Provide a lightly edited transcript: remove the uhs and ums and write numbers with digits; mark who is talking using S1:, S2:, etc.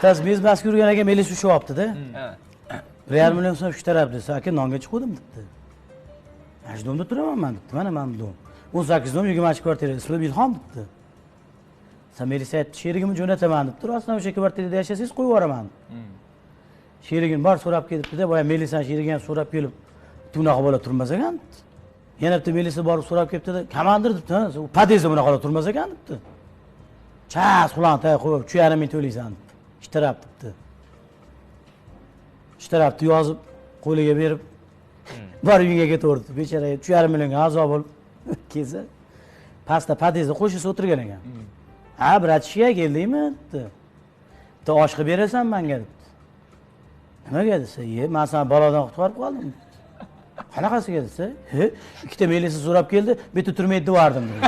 S1: Bittasi mezbasga yurgan ekan, melisa ushyapti-da. 1,5 million so'm shu taraf desa, aka nonga chiquvdim debdi. Mana shu domda turaman man debdi. Mana mana bu dom. 18 dom 20 kvartira, ismi Ilhom debdi. Sen melisa aytdi, sherigimni jo'nataman debdi. Rostdan o'sha kvartirada yashasangiz qo'yib yuboraman debdi. Sherigim bor so'rab ketibdi-da, boya melisani sherigi ham so'rab kelib, bunaqa bola turmas ekan debdi. Yana bitta melisa borib so'rab kelibdi-da, komandir debdi, ha, u podyezdda bunaqa bola turmas ekan debdi. Chas quloqni tagiga qo'yib, 3,5 ming to'laysan debdi. Ishtirab debdi. Ishtirabni yozib, qo'liga berib, bor uyga ketaverdi. Bechora 3,5 millionga a'zo bo'lib kelsa, pastda podyezdda qo'shnisi o'tirgan ekan. Ha, bratishka keldingmi debdi. Bitta osh qilib berasan menga debdi. Nimaga desa, "Ye, men seni balodan qutqarib qoldim." Qanaqasiga desa, "He, ikkita melisa so'rab keldi, bu yerda turmaydi devardim" dedi.